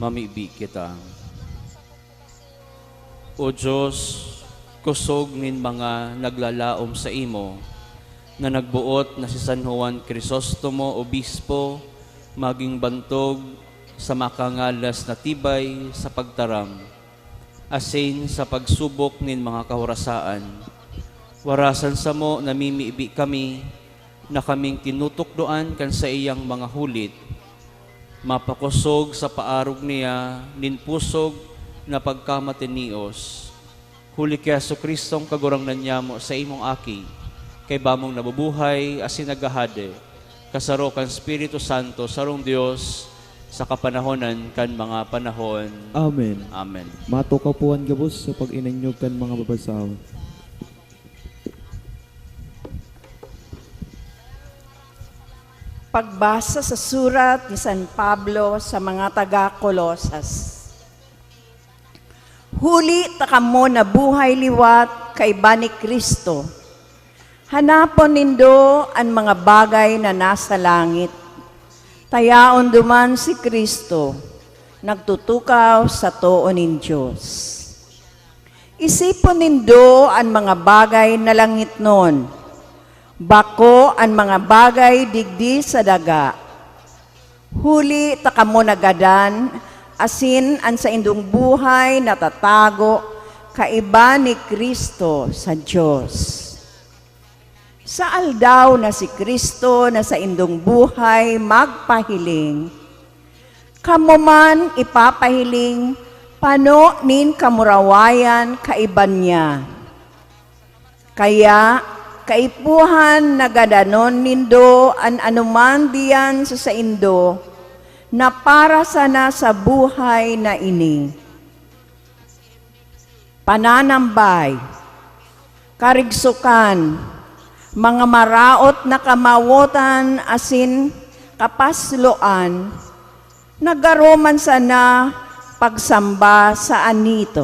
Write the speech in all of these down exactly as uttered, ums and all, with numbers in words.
Mamibi kita. O Diyos, kusog nin mga naglalaom saimo, na nagboot na si San Juan Crisostomo, obispo, magin bantog sa makangalas na tibay sa pagtaram, asin sa pagsubok nin mga kahorasaan. Warasan samo namimibi kami na kaming tinutukdoan kan saiyang mga hulit, mapakosog sa paarog niya nin pusog na pagkamatinios. Huli ki Jesu-Cristong Kagurangnan nyamo, saimong Aki, kaiba mong nabubuhay asin naghahade, kasaro kan Espiritu Santo, sarong Dios, sa kapanahonan kan mga panahon. Amen. Amen. Matukaw po an gabos sa pag-inanyog kan mga babasahon. Pagbasa sa surat ni San Pablo sa mga taga-Colosas. Huli ta kamo nabuhay liwat kaiba ni Cristo, hanapon nindo an mga bagay na nasa langit, ta yaon duman si Cristo, nagtutukaw sa too nin Dios. Isipon nindo an mga bagay na langitnon, bako an mga bagay digdi sa daga. Huli ta kamo nagadan asin an saindong buhay natatago kaiba ni Cristo sa Dios. Sa aldaw na si Cristo na saindong buhay magpahiling, kamo man ipapahiling pano nin kamurawayan kaiba niya. Kaya, kaipuhan na gadanon nindo an anoman diyan sa saindo na para sana sa buhay na ini. Pananambay, karigsokan, mga maraot na kamawotan asin kapasloan, nagaro man sana pagsamba sa anito.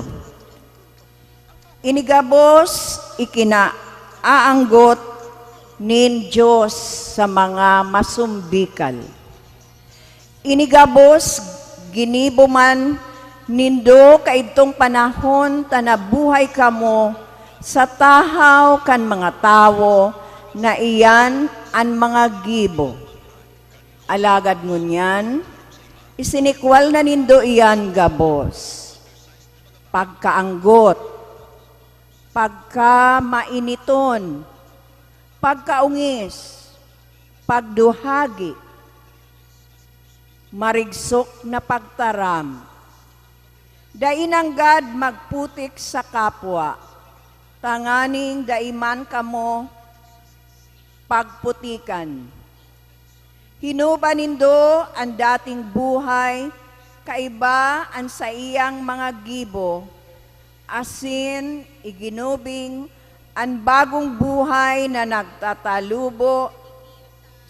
Ini gabos ikinaanggot nin Dios sa mga masumbikal. Ini gabos ginibo man nindo kaidtong panahon ta nabuhay kamo sa tahaw kan mga tawo na iyan an mga gibo. Alagad ngunyan, isinikwal na nindo iyan gabos: pagkaanggot, pagkamainiton, pagkaungis, pagduhagi, marigsok na pagtaram. Dai nanggad magputik sa kapwa, tanganing dai man kamo pagputikan. Hinuba nindo an dating buhay kaiba an saiyang mga gibo, asin iginubing an bagong buhay na nagtatalubo,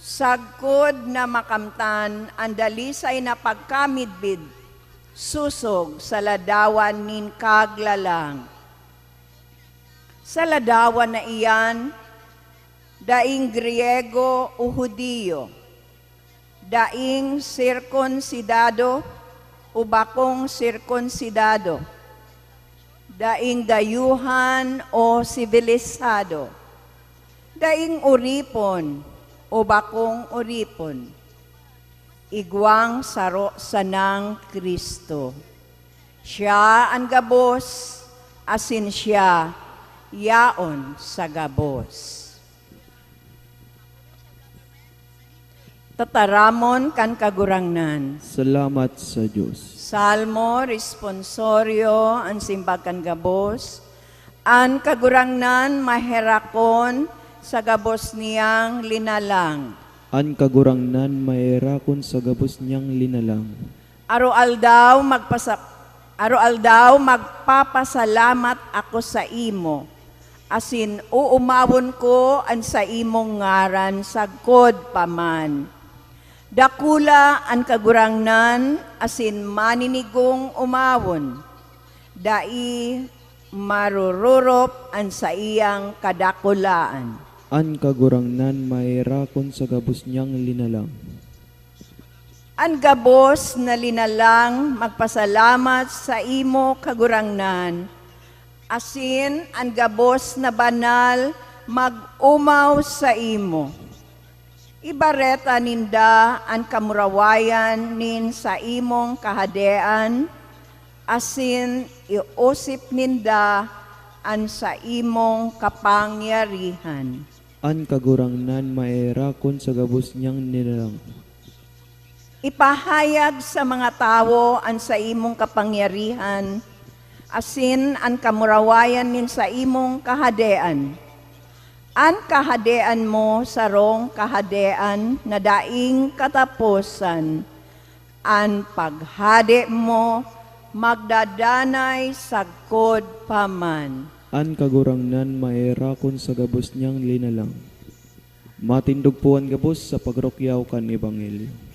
sagkod na makamtan an dalisay na pagkamidbid sosog sa ladawan nin kaglalang. Sa ladawan na iyan, daing Griyego o Judio, daing sirkunsidado o bakong sirkunsidado, daing dayuhan o sibilisado, daing oripon o bakong oripon, igwang saro sanang Cristo. Siya an gabos, asin siya yaon sa gabos. Tataramon kan Kagurangnan. Salamat sa Dios. Salmo Responsorio, an simbag kan gabos. An Kagurangnan maherakon sa gabos niyang linalang. An Kagurangnan maherakon sa gabos niyang linalang. Aroaldaw magpasa-, aroaldaw magpapasalamat ako saimo, asin oomawon ko an saimong ngaran sagkod pa man. Dakula an Kagurangnan asin maninigong omawon, dai marororop an saiyang kadakulaan. An Kagurangnan maherakon sa gabos niyang linalang. An gabos na linalang magpasalamat sa imo, Kagurangnan, asin an gabos na banal mag-omaw sa imo. Ibareta ninda an kamurawayan nin saimong kahadean, asin iosip ninda an saimong kapangyarihan. An Kagurangnan maerakon sa gabos niyang nilalang. Ipahayag sa mga tawo an saimong kapangyarihan, asin an kamurawayan nin saimong kahadean. An kahadean mo sarong kahadean na daing kataposan. An paghade mo magdadanay sagkod pa man. An Kagurangnan maerakon sa gabos niyang linalang. Matindog po an gabos sa pagrukyaw kan ebanghelyo.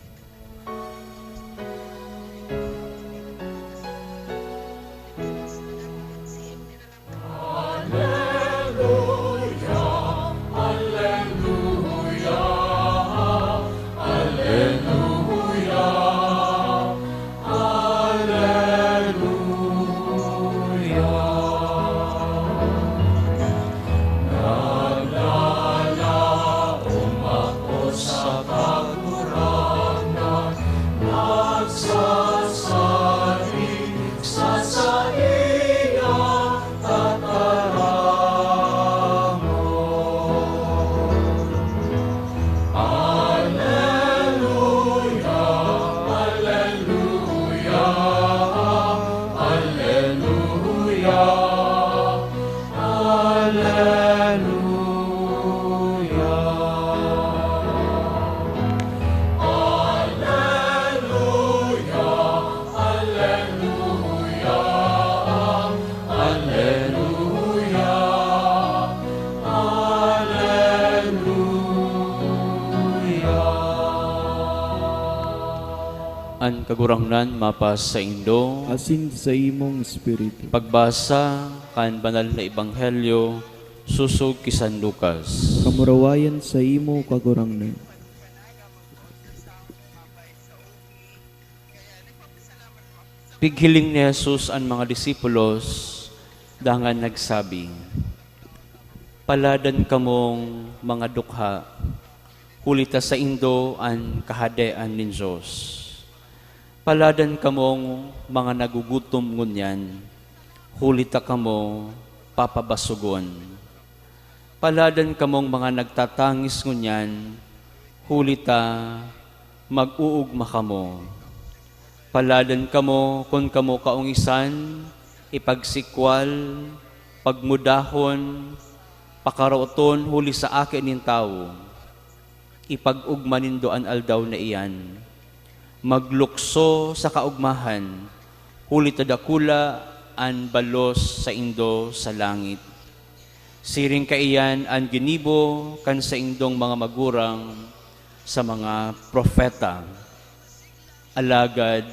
An Kagurangnan mapasaindo. Asin sa imong espiritu. Pagbasa kan Banal na Ebanghelyo sosog ki San Lucas. Kamurawayan sa imo, Kagurangnan. Pighiling ni Jesus an mga disipulos, dangan nagsabi, "Paladan kamong mga dukha, huli ta saindo an Kahadean nin Dios. Paladan kamong mga nagugutom ngunyan, huli ta kamo papabasogon. Paladan kamong mga nagtatangis ngunyan, huli ta mag-uugma kamo. Paladan kamo kun kamo kaongisan, ipagsikwal, pagmudahon, pakaraoton huli sa Aki nin Tawo. Ipag-ogma nindo an aldaw na iyan. Maglukso sa kaogmahan, huli ta dakula an balos saindo sa langit. Siring kaiyan an ginibo kan saindong mga magurang sa mga propeta. Alagad,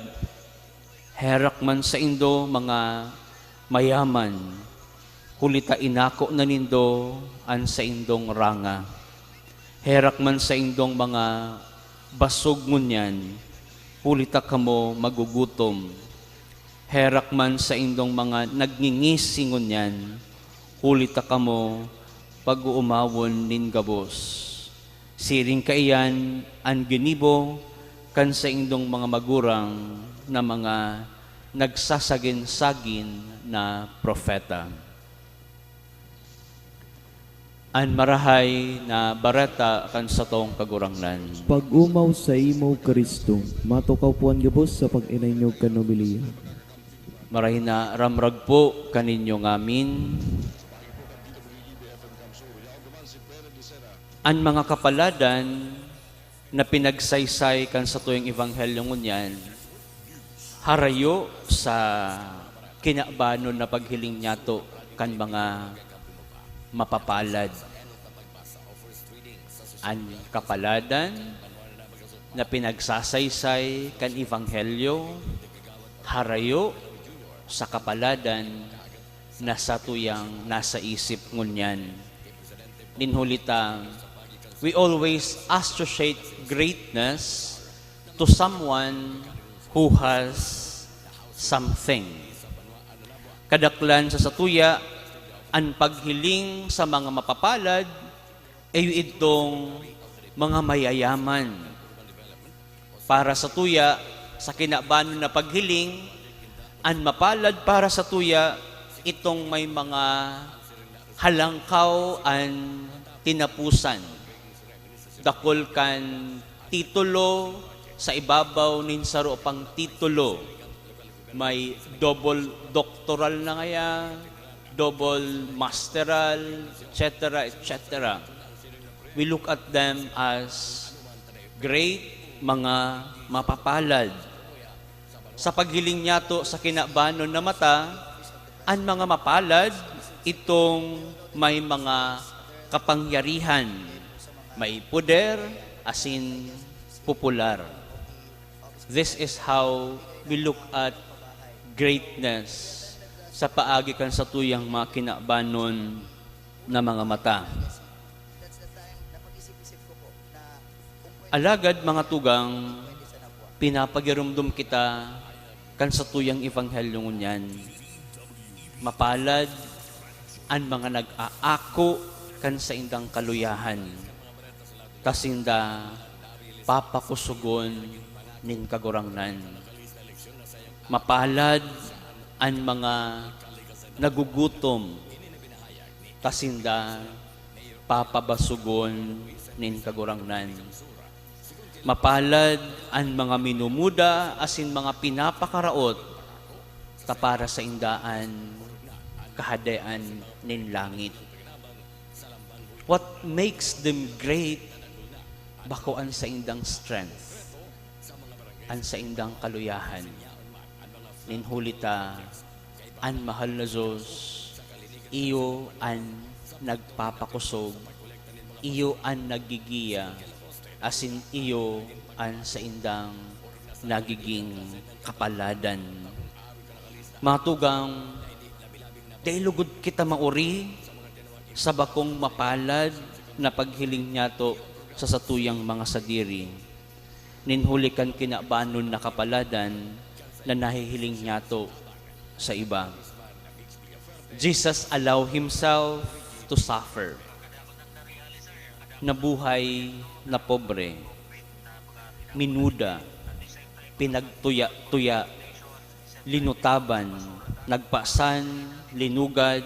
herak man saindo, mga mayaman, huli ta inako na nindo an saindong ranga. Herak man saindong mga basog ngunyan, huli ta kamo magugutom. Herak man saindong mga nagngingisi ngunyan, huli ta kamo pag-oomawon nin gabos. Siring kaiyan an ginibo kan saindong mga magurang na mga nagsasagin-sagin na propeta." An Marahay na Bareta kan satong Kagurangnan. Pag-omaw saimo, Cristo. Matukaw po an gabos sa pag-inainyog kan homilya. Marahay na ramrag po kaninyo ngamin. An mga kapaladan na pinagsaysay kan satuyang ebanghelyo ngunyan, harayo sa kinabanon na paghiling niyato kan mga mapapalad. An kapaladan na pinagsasaysay kan ebanghelyo, harayo sa kapaladan na satuyang nasa isip ngunyan. Nin huli ta, we always associate greatness to someone who has something. Kadaklan sa satuya, an paghiling sa mga mapapalad iyo idtong mga mayayaman. Para satuya, sa kinabanon na paghiling, an mapalad para satuya itong may mga halangkaw an tinapusan. Dakul kan titulo, sa ibabaw nin saro pang titulo. May double doctoral na ngaya, double masteral, et cetera, et cetera. We look at them as great, mga mapapalad. Sa paghiling niyato sa kinabanon na mata, an mga mapalad itong may mga kapangyarihan, may poder, asin popular. This is how we look at greatness sa paagi kan satuyang mga kinabanon na mga mata. Alagad, mga tugang, pinapagiromdom kita kan satuyang ebanghelyo ngunyan. Mapalad an mga nag-aako kan saindang kaluyahan, ta sinda papakusogon nin Kagurangnan. Mapalad an mga nagugutom, ta sinda papabasogon nin Kagurangnan. Mapalad an mga minumuda asin mga pinapakaraot, ta para sainda an Kahadean nin langit. What makes them great? Bako an saindang strength, an saindang kaluyahan. Nin huli ta, an mahal na Dios, iyo an nagpapakosog, iyo an naggigiya, asin iyo an saindang nagiging kapaladan. Mga tugang, dai lugod kita maori sa bakong mapalad na paghiling niyato sa satuyang mga sadiri, nin huli kan kinabanon na kapaladan na nahihiling niyato sa iba. Jesus allowed himself to suffer. Nabuhay na pobre, minuda, pinagtuya-tuya, linutaban, nagpasan, linugad,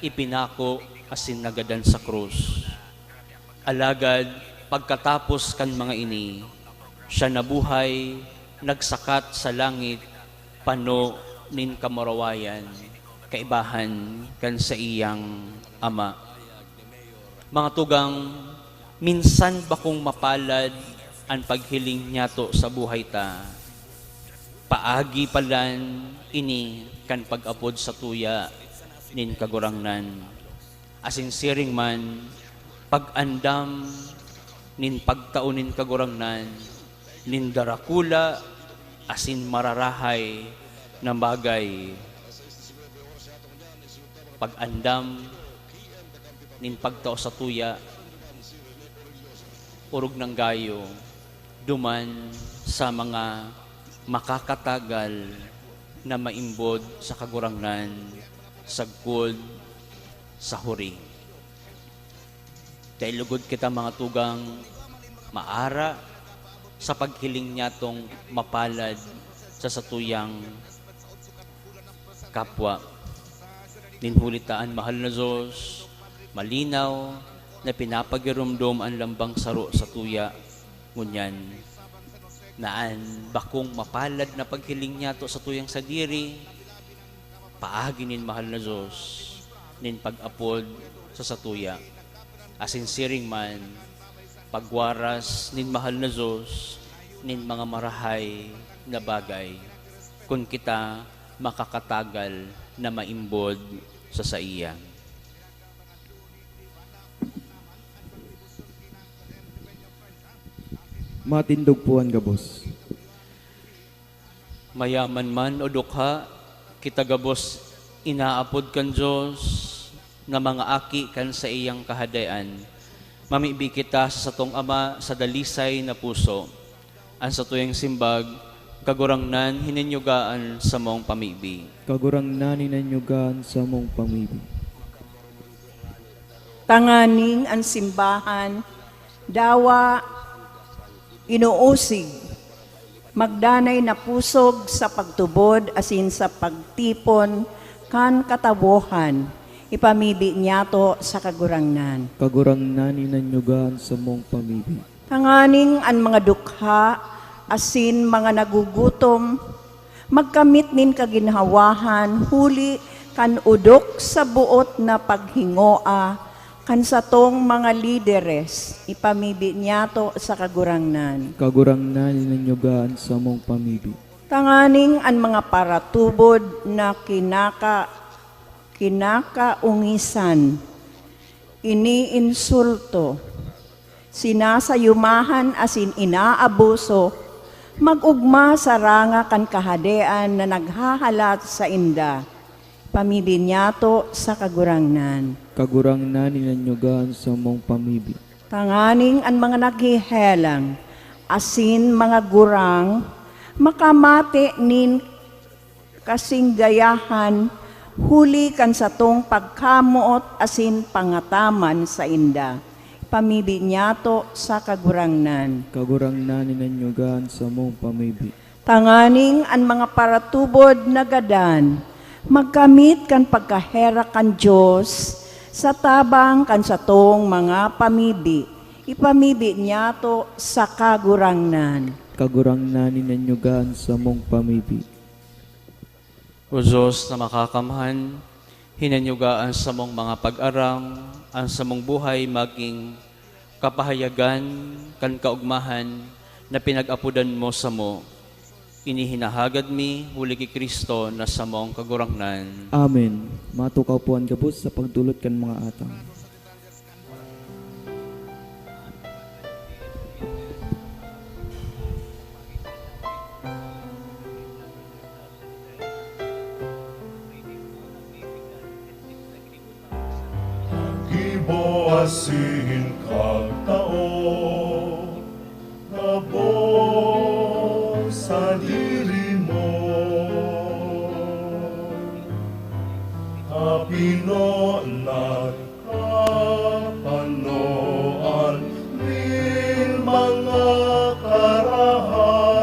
ipinako, asin nagadan sa krus. Alagad pagkatapos kan mga ini, siya nabuhay, nagsakat sa langit, pano nin kamurawayan, kaibahan kan saiyang Ama. Mga tugang, minsan bakong mapalad an paghiling niyato sa buhay ta. Paagi palan ini kan pag-apod satuya nin Kagurangnan. Asin siring man, pag-andam nin pagtao nin Kagurangnan nin darakula asin mararahay na bagay. Pag-andam nin pagtao satuya, orog nang gayo, duman sa mga makakatagal na maimbod sa Kagurangnan sagkod sa huri. Dai lugod kita, mga tugang, maara sa paghiling niyatong mapalad sa satuyang kapwa. Nin huli ta an mahal na Dios, malinaw na pinapagiromdom an lambang saro satuya ngunyan, na an bakong mapalad na paghiling niyato satuyang sadiri, paagi nin mahal na Dios nin pag-apod sa satuya. Asin siring man, pagwaras nin mahal na Dios nin mga marahay na bagay, kun kita makakatagal na maimbod sa saiya. Matindog po an gabos. Mayaman man o dukha, kita gabos inaapod kan Dios na mga aki kan saiyang Kahadean. Mamibi kita sa satong Ama sa dalisay na puso. An satuyang simbag, Kagurangnan, hinanyuga an samong pamibi. Kagurangnan, hinanyuga an samong pamibi. Tanganing an simbahan, dawa, inuusig, magdanay na pusog sa pagtubod asin sa pagtipon kan katawohan, ipamibi niyato sa Kagurangnan. Kagurangnan, hinanyuga an samong pamibi. Tanganing an mga dukha asin mga nagugutom magkamit nin kaginhawahan huli kan odok sa boot na paghingoa kan satong mga lideres, ipamibi niyato sa Kagurangnan. Kagurangnan, hinanyuga an samong pamibi. Tanganing an mga paratubod na kinaka, kinakaungisan, iniinsulto, sinasayumahan asin inaabuso, mag-ogma sa ranga kan Kahadean na naghahalat sainda. Pamibi niyato sa Kagurangnan. Kagurangnan, hinanyuga an samong pamibi. Tanganing an mga naghehelang asin mga gurang makamate nin kasinggayahan huli kan satong pagkamoot asin pangataman sainda. Pamibi niyato sa Kagurangnan. Kagurangnan, hinanyuga an samong pamibi. Tanganing an mga paratubod na gadan magkamit kan pagkaherak kan Dios sa tabang kan satong mga pamibi. Ipamibi niyato sa Kagurangnan. Kagurangnan, hinanyuga an samong pamibi. O Diyos na makakamhan, hinanyuga an samong mga pag-aram, an samong buhay maging kapahayagan kan kaogmahan na pinag-apodan mo samo. Ini hinahagad mi huli ki Cristo na samong Kagurangnan. Amen. Matukaw po an gabos sa pagdolot kan mga atang. Gibo asin kagtao, gabos sadiri mo. Kapinonan, kapanoan nin mga karahayan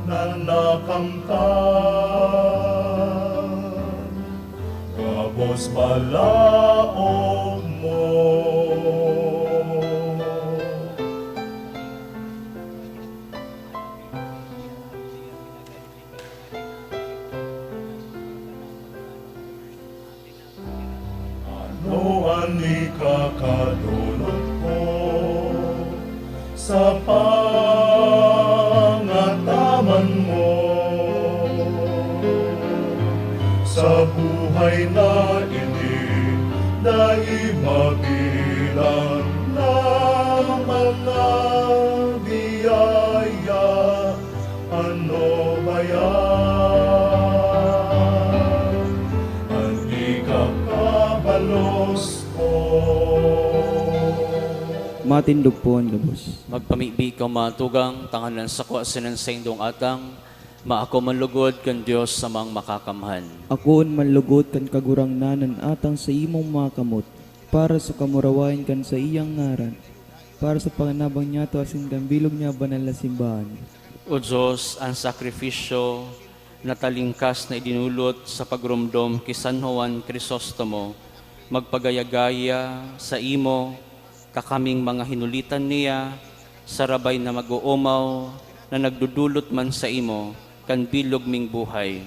na nakamtan. Gabos balaog mo. Ano an ikakadolot ko sa pangataman mo? Sa buhay na ini, dai mabilang na mga biyaya. Ano ba yan? An ikakabalos ko. Matindog po an gabos. Magpamibi kamo, mga tugang, tanganing an sako asin an saindong atang maako man lugod kan Dios Amang Makakamhan. Akoon man lugod kan Kagurangnan an atang sa imong mga kamot, para sa kamurawayan kan saiyang ngaran, para sa pakinabang niyato asin kan bilog niya banal na simbahan. O Dios, an sakrifisyo na talingkas na idinulot sa pagromdom ki San Juan Crisostomo magpagayagaya saimo, ta kaming mga hinulitan niya, sarabay na mag-oomaw na nagdodolot man saimo kan bilog ming buhay.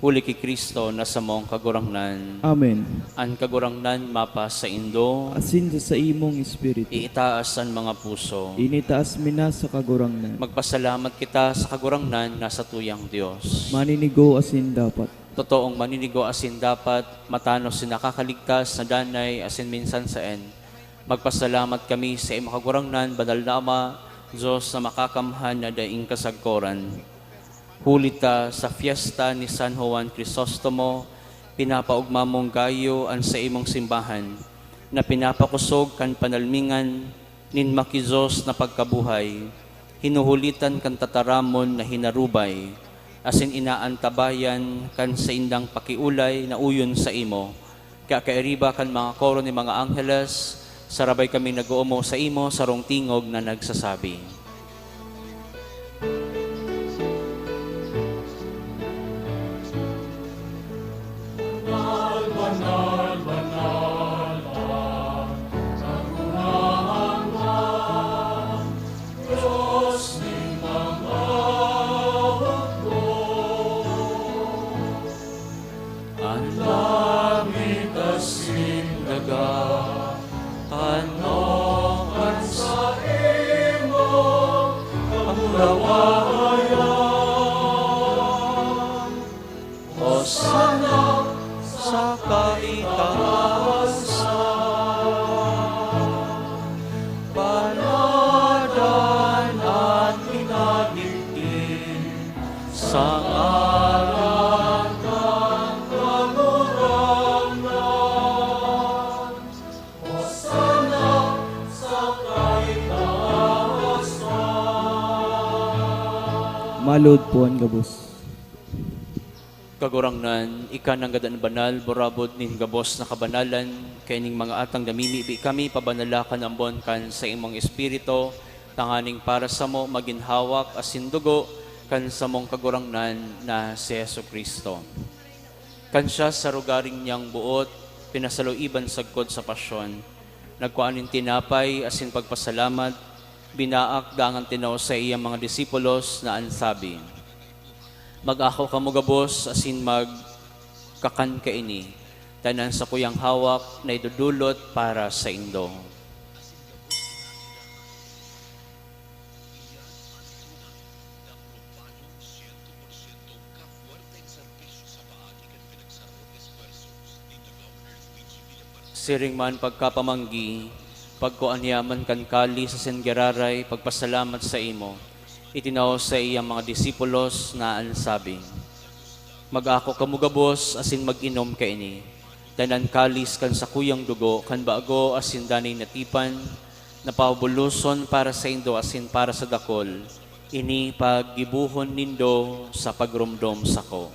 Huli ki Cristo na samong Kagurangnan. Amen. An Kagurangnan mapasaindo. Asin sa saimong espiritu. Iitaas an mga puso. Initaas mi na sa Kagurangnan. Magpasalamat kita sa Kagurangnan na satuyang Dios. Maninigo asin dapat. Totoong maninigo asin dapat, matanos si nakakaligtas na danay asin minsan saen. Magpasalamat kami sa imo Kagurangnan, Banal na Ama, Dios na makakamhan na daing kasagkoran. Huli ta sa fiesta ni San Juan Crisostomo, pinapaogma mong gayo an saimong simbahan, na pinapakosog kan panalmingan nin makijos na pagkabuhay. hinuhulitan kan tataramon na hinarubay, asin inaantabayan kan saindang pakiolay na uyon saimo. Kaya kairiba kan mga koro nin mga angheles, sarabay kaming nag-oomaw saimo sarong tingog na nagsasabi, "Banal, banal, banal, Kagurangnan, Dios nin mga hukbo." An langit asin daga, tanokan saimong kamurawayan. Hosana sa kaitaasan. Panadan an minagigdi sa ngaran kan Kagurangnan. Hosana sa kaitaasan. Malod po an gabos. Kagurangnan, ika nanggad an banal, burabod nin gabos na kabanalan, kaining mga atang namimibi kami, pabanala kan ambon kan saimong Espiritu, tanganing para samo magin hawak asin dugo kan samong Kagurangnan na si Jesu-Cristo. Kan siya sa rogaring niyang boot, pinasaluiban sagkod sa pasyon, nagkua nin tinapay asin pagpasalamat, binaak dangan tinao sa iyang mga disipulos na an sabi, "Mag-ako kamo gabos asin magkakan kaini, ta an sakuyang hawak na idodolot para saindo." Siring man pagkapamanggi, pagkua niya man kan kalis asin giraray, pagpasalamat saimo, itinao sa iyang mga disipulos na an sabi, "Mag-ako kamo gabos asin mag-inom kaini, ta an kalis kan sakuyang dugo kan bago asin danay na tipan, na pabuloson para saindo asin para sa dakul. Ini paggibohon nindo sa pagromdom sako."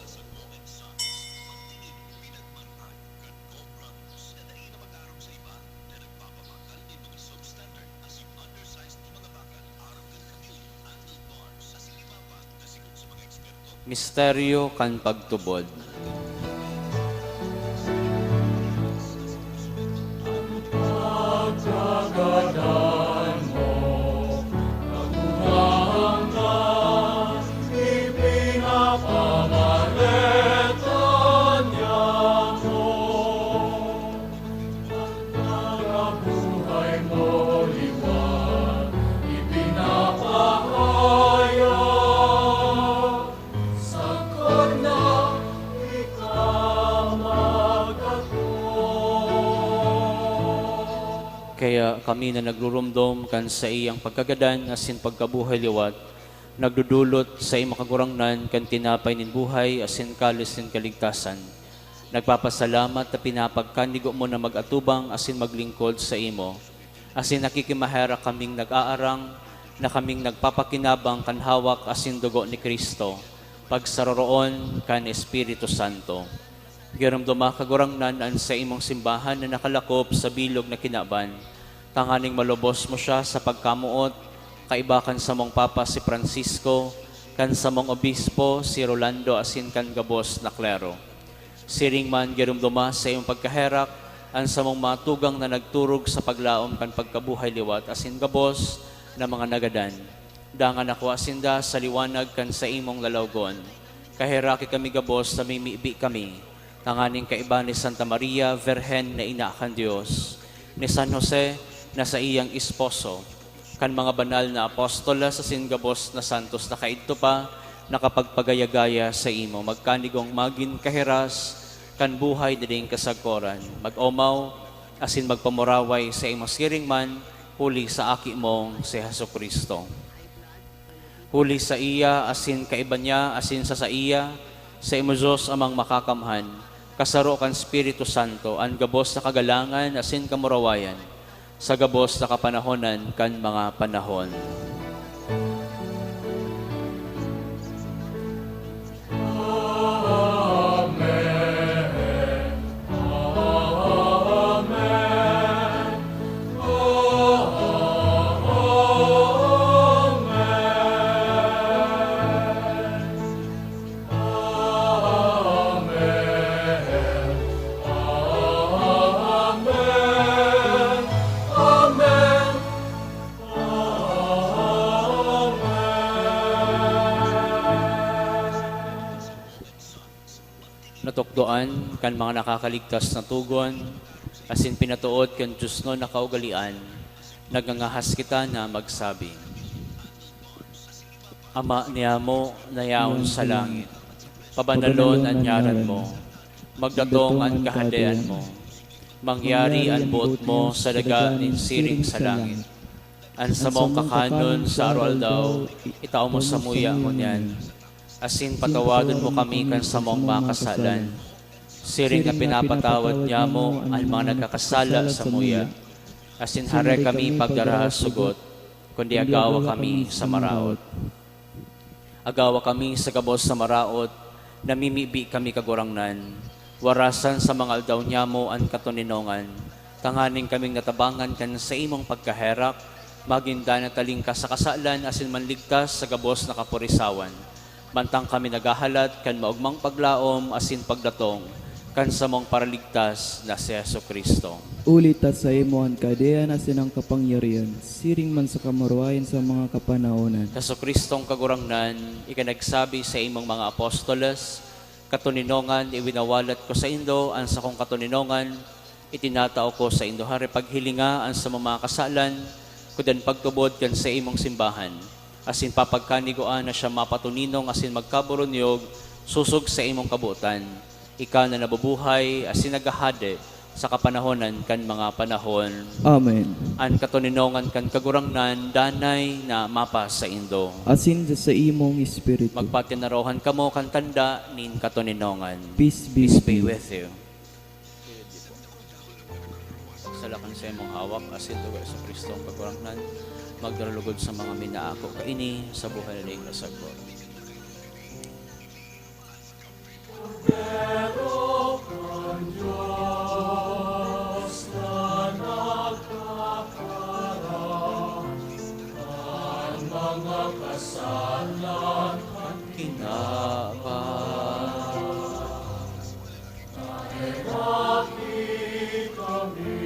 Misteryo kan pagtubod. Nakabuhay mo liwat, ipinapahayag, sagkod na ika magkatong. Kaya kami na nagruromdom kan saiyang pagkagadan asin pagkabuhay liwat, nagdodolot saimo, Kagurangnan, kan tinapay nin buhay asin kalis nin kaligtasan. Nagpapasalamat ta pinapagkanigo mo na mag-atubang asin maglingkod saimo. Asin nakikimaherak kaming nag-aarang na kaming nagpapakinabang kan hawak asin dugo ni Cristo, pagsaroroon kan Espiritu Santo. Giromdoma, Kagurangnan, an saimong simbahan na nakalakop sa bilog na kinaban, tanganing malubos mo siya sa pagkamoot, kaiba kan samong Papa si Francisco, kan samong Obispo si Rolando asin kan gabos na klero. Siring man, giromdoma sa imong pagkaherak an samong mga tugang na nagturog sa paglaom kan pagkabuhay liwat asin gabos na mga nagadan. Dangan nakua sinda sa liwanag kan saimong lalawgon. Kaheraki kami gabos ta mimibi kami, tanganing kaiba ni Santa Maria, Virgen na ina kan Dios, ni San Jose na saiyang esposo, kan mga banal na apostoles asin gabos na santos na kaidto pa nakapagpagaya-gaya saimo, magkanigong magin kahiras kan buhay na daing kasagkoran, mag-omaw asin magpamuraway saimo siring man huli sa Aki mong si Jesu-Cristo. Huli saiya, asin kaiba niya, asin sa saiya, saimo Dios Amang Makakamhan, kasaro kan Espiritu Santo, an gabos na kagalangan asin kamurawayan, sa gabos na kapanahonan kan mga panahon. kan mga nakakaligtas na tugon, asin pinatood kan diosnon na kaugalean, nagngangahas kita na magsabi, Ama niamo na yaon sa langit, pabanalon an ngaran mo, magdatong an kahadean mo, mangyari an boot mo sa daga nin siring sa langit. An samong kakanon sa aroaldaw, itao mo samuya ngunyan, asin patawadon mo kami kan samong mga kasalan, siring na pinapatawad nyamo an mga nagkakasala samuya. Asin hare kami pagdara sugot, kundi agawa kami sa maraot. Agawa kami sa gabos sa maraot, namimibi kami, Kagurangnan. Warasan sa mga aldaw nyamo an katoninongan, tanganing kaming natabangan kan saimong pagkaherak, magin danat talingkas sa kasalan asin manligtas sa gabos na kapurisawan. Mantang kami naghahalat kan maogmang paglaom asin pagdatong kan samong Paraligtas na si Jesu-Cristo. Huli ta saimo an kahadean asin an kapangyarihan, siring man sa kamurawayan sa mga kapanahonan. Jesu-Cristong Kagurangnan, ika nagsabi sa imong mga apostoles, "Katoninongan, iwinawalat ko saindo an sakong katoninongan, itinatao ko saindo." Hare, paghilinga an samong mga kasalan, kudan pagtubod kan saimong simbahan, asin papagkanigua na siya mapatoninong asin magkaburunyog sosog sa imong kabotan. Ika na nabubuhay asin naghahade sa kapanahonan kan mga panahon. Amen. An katoninongan kan Kagurangnan danay na mapasaindo. Asin sa saimong espiritu. Magpatinarohan kamo kan tanda nin katoninongan. Peace be Peace with be you. With you. Pagsalakan sa imong hawak, asin dugo ni Jesu-Cristo ang Kagurangnan, magdaralugod sa mga minaako kaini sa buhay na daing kasagkot. Pero kan Dios na nagkakaroon, an mga kasalan kan kinaban. Naheraki kami.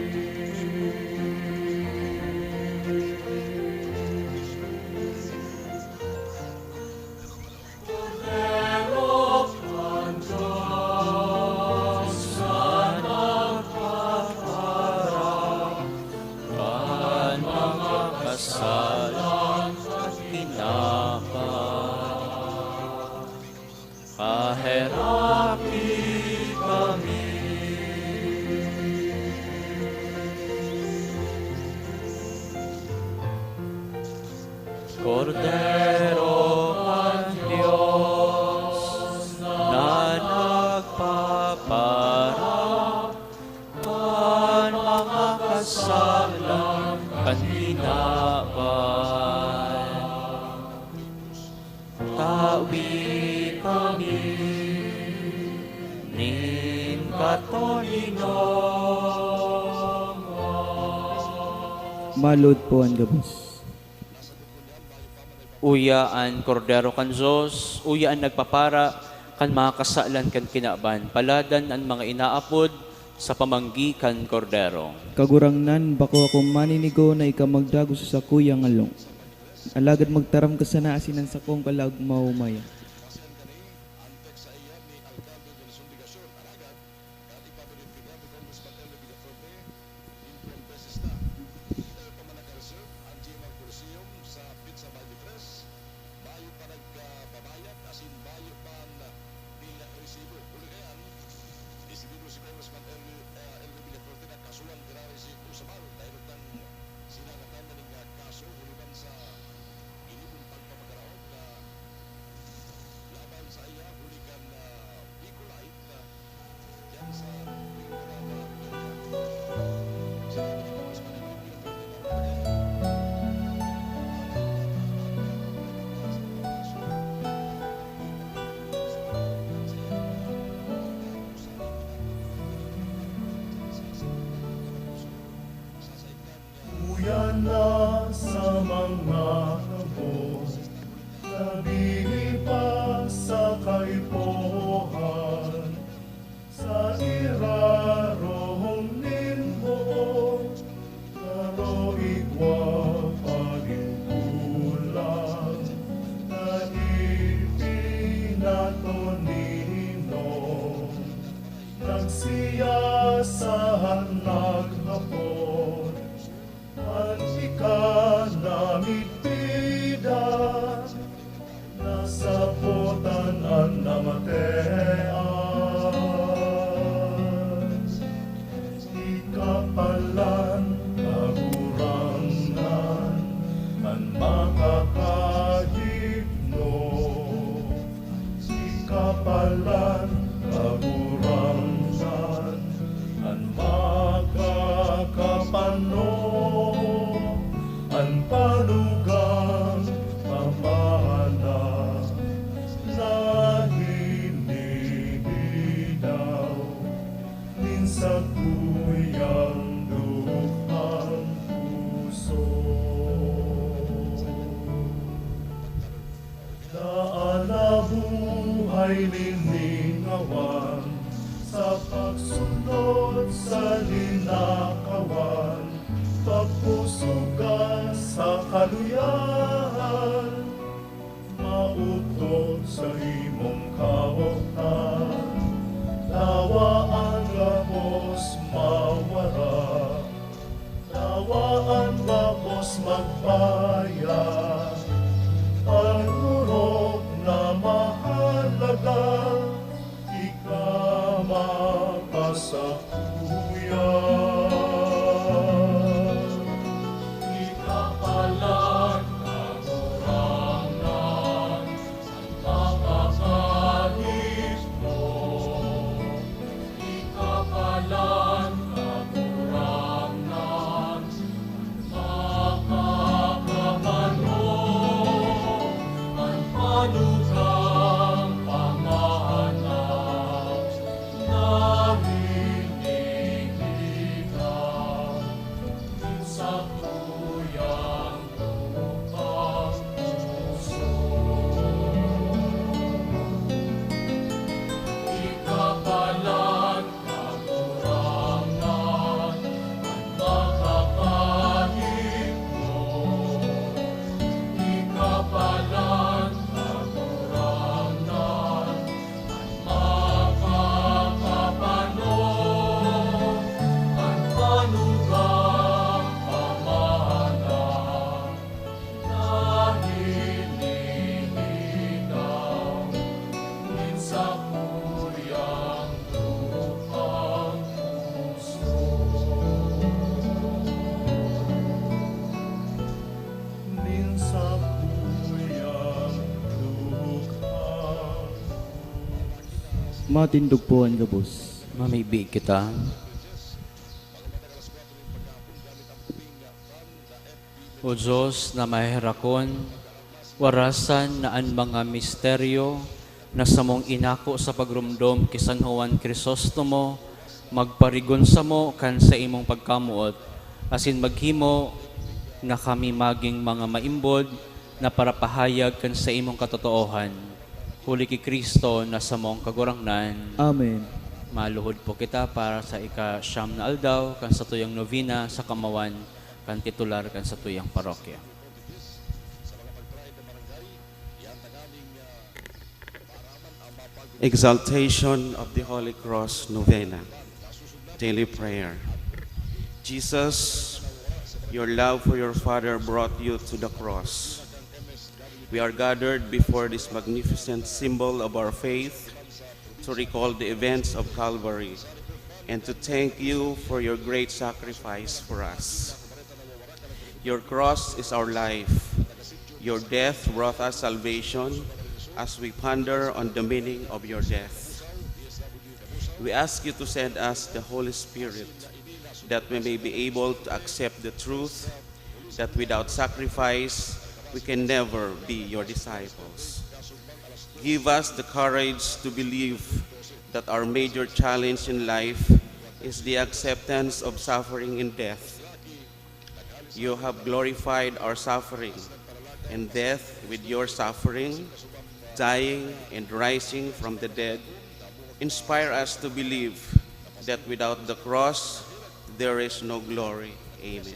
Kan mga kasalan kan kinaban, kaheraki kami. Kordero kan Dios na nagpapaharap kan mga kasalan kan kinaban, tawi kami nin katoninongan. Malod po an gabos. Uya an Kordero kan Dios, uya an nagpapara kan mga kasalan kan kinaban. Paladan an mga inaapod sa pamanggi kan Kordero. Kagurangnan, bako akong maninigo na ika magdagos sa sakuyang along. Alagad magtaram ka sana asin an sakong kalag maomayan. Kan ipabilin ki Gobernador Congressman Elmer Villafuerte, imbong beses na, dai pa man naka-reserve an G M R Coliseum sa petsa twenty-three. Mayo pa nagbabayad, asin mayo pa an pila resibo. Huli kaiyan, desidido si Congressman Elmer, ah, Elmer Villafuerte na kasuhan giraray si Cruzabal dahil utang sinangatan na ning, ah, kaso huli man sa ginibong pagpapagaraot na laban saiya huli kan, ah, Bicolite, ah, diyan sa Bicolata. Iya sa naghapon, an ika na midbidan, nasabotan an namatean. Ikapalan, Kagurangnan, an makakahipno. Ikapalan, Kagurangnan, an makakapano, an panugang pamana na hinihidaw nin sakuyang dukhang puso. Daan na buhay nin lingawan sa pagsunod sa linakawan, pagpusugan sa kaluyahan, maotot sa imong kawotan. Dawa an gabos mawara, dawa an gabos magbayad. An orog na mahalaga, ika mapasakuyag. Ikapalan, Kagurangnan, an makakahipno. Ikapalan, Kagurangnan, makakapano, an panugang pamana na hinihidaw nin sakuyang dukhang puso. Ikapalan, Kagurangnan, an makakahipno. Ikapalan, Kagurangnan, an makakapano, an panugang pamana na hinihidaw nin sakuyang dukhang puso. Nin sakuyang dukhang puso. Matindog po an gabos. Mamibi kita. O Diyos na maheherakon, warasan na an mga misteryo na samong inako sa pagromdom ki San Juan Crisostomo, magparigon samo kan saimong pagkamoot, asin maghimo na kami magin mga maimbod na parapahayag kan saimong katotoohan. Huli ki Cristo na samong Kagurangnan. Amen. Maluhod po kita para sa ika-siyam na aldaw kan satuyang novena sa kamawan kan titular kan satuyang parokya. Exaltation of the Holy Cross Novena. Daily prayer. Jesus, your love for your Father brought you to the cross. We are gathered before this magnificent symbol of our faith to recall the events of Calvary and to thank you for your great sacrifice for us. Your cross is our life. Your death brought us salvation as we ponder on the meaning of your death. We ask you to send us the Holy Spirit that we may be able to accept the truth that without sacrifice we can never be your disciples. Give us the courage to believe that our major challenge in life is the acceptance of suffering and death. You have glorified our suffering and death with your suffering, dying, and rising from the dead. Inspire us to believe that without the cross, there is no glory. Amen.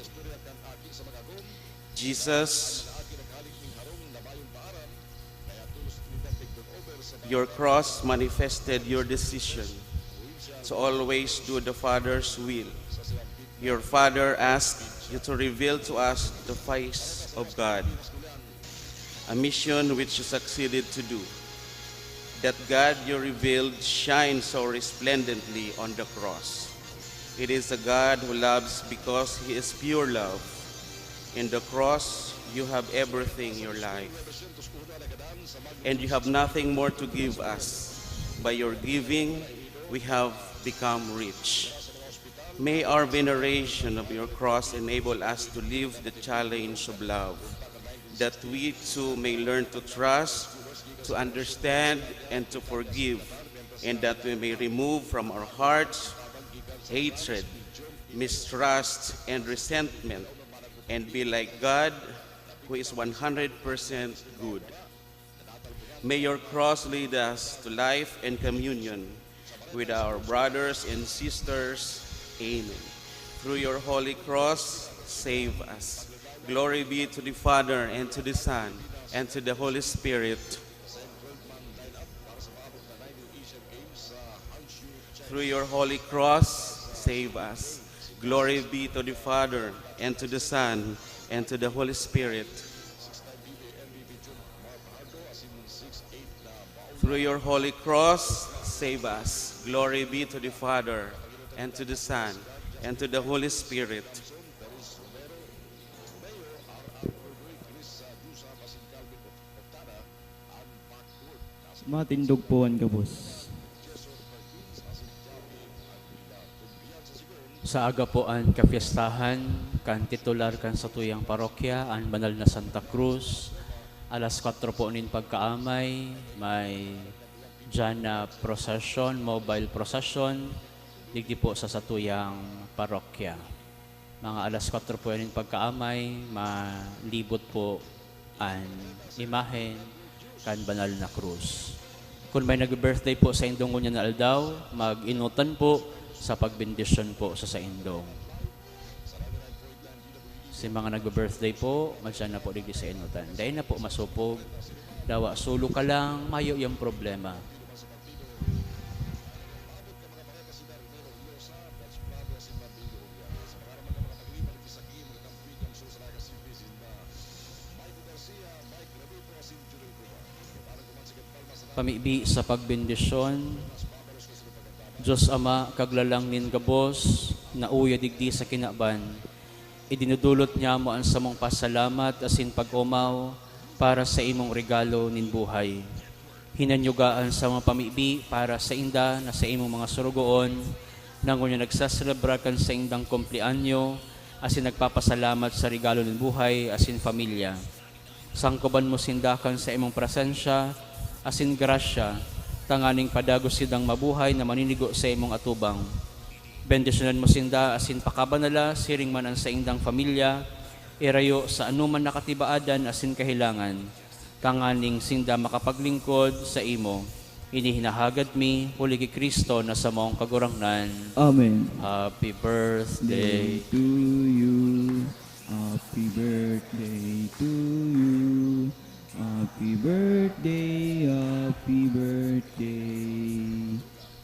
Jesus, your cross manifested your decision to always do the Father's will. Your Father asked you to reveal to us the face of God, a mission which you succeeded to do. That God you revealed shines so resplendently on the cross. It is a God who loves because He is pure love. In the cross, you have everything, your life. And you have nothing more to give us. By your giving, we have become rich. May our veneration of your cross enable us to live the challenge of love, that we too may learn to trust, to understand, and to forgive, and that we may remove from our hearts hatred, mistrust, and resentment, and be like God, who is one hundred percent good. May your cross lead us to life and communion with our brothers and sisters. Amen. Through your holy cross, save us. Glory be to the Father, and to the Son, and to the Holy Spirit. Through your holy cross, save us. Glory be to the Father, and to the Son, and to the Holy Spirit. Through your holy cross, save us. Glory be to the Father, and to the Son, and to the Holy Spirit. Matindog po an gabos. Sa aga po an kapyestahan kan titular kan satuyang parokya, an Banal na Santa Cruz. Alas kwatro po nin pagkaamay, may diyan na prosesyon, mobile prosesyon, digdi po sa satuyang parokya. Mga alas kwatro po yan nin pagkaamay, malibot po an imahen kan banal na krus. Kun may nagbe-birthday po sa indong ngunyan na aldaw, mag-inutan po sa pagbendisyon po sa saindong. Si mga nagbe-birthday po, madyan na po digdi sa inutan. Dai na po masopog. Dawa, solo ka lang, mayo yang problema. Pamibi sa pagbendisyon. Dios Ama, Kaglalang nin gabos, na uya digdi sa kinaban, idinudulot niamo an samong pasalamat asin pag-omaw para sa imong regalo nin buhay. Hinanyuga an samong pamibi para sainda na saimong mga sorogoon, na ngunyan nagseselebra kan saindang kumpleanyo asin nagpapasalamat sa regalo nin buhay asin pamilya. Sangkoban mo sinda kan saimong presensya asin grasya, tanganing padagos sindang mabuhay na maninigo sa imong atubang. Bendisyonan mo sinda asin pakabanala siring man an saindang pamilya, irayo sa anoman na katibaadan asin kahelangan, tanganing sinda makapaglingkod saimo. Ini hinahagad mi huli ki Cristo na samong Kagurangnan. Amen. Happy birthday. Day to you. Happy birthday to you. Happy birthday, happy birthday.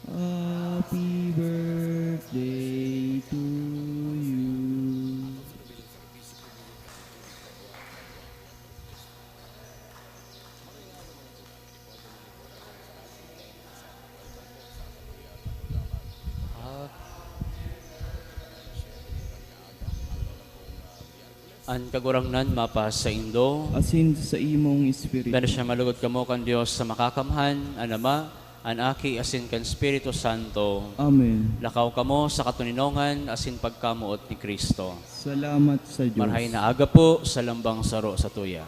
Happy birthday to you. An Kagurangnan mapasaindo. Asin sa imong espiritu. Dahil siya malugod kamo kan Dios sa Makakamhan, an Ama, an Aki, asin kan Espiritu Santo. Amen. Lakaw kamo sa katoninongan asin pagkamoot ni Cristo. Salamat sa Dios. Marhay na aga po sa lambang saro sa tuya.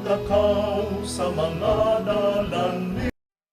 Lakaw sa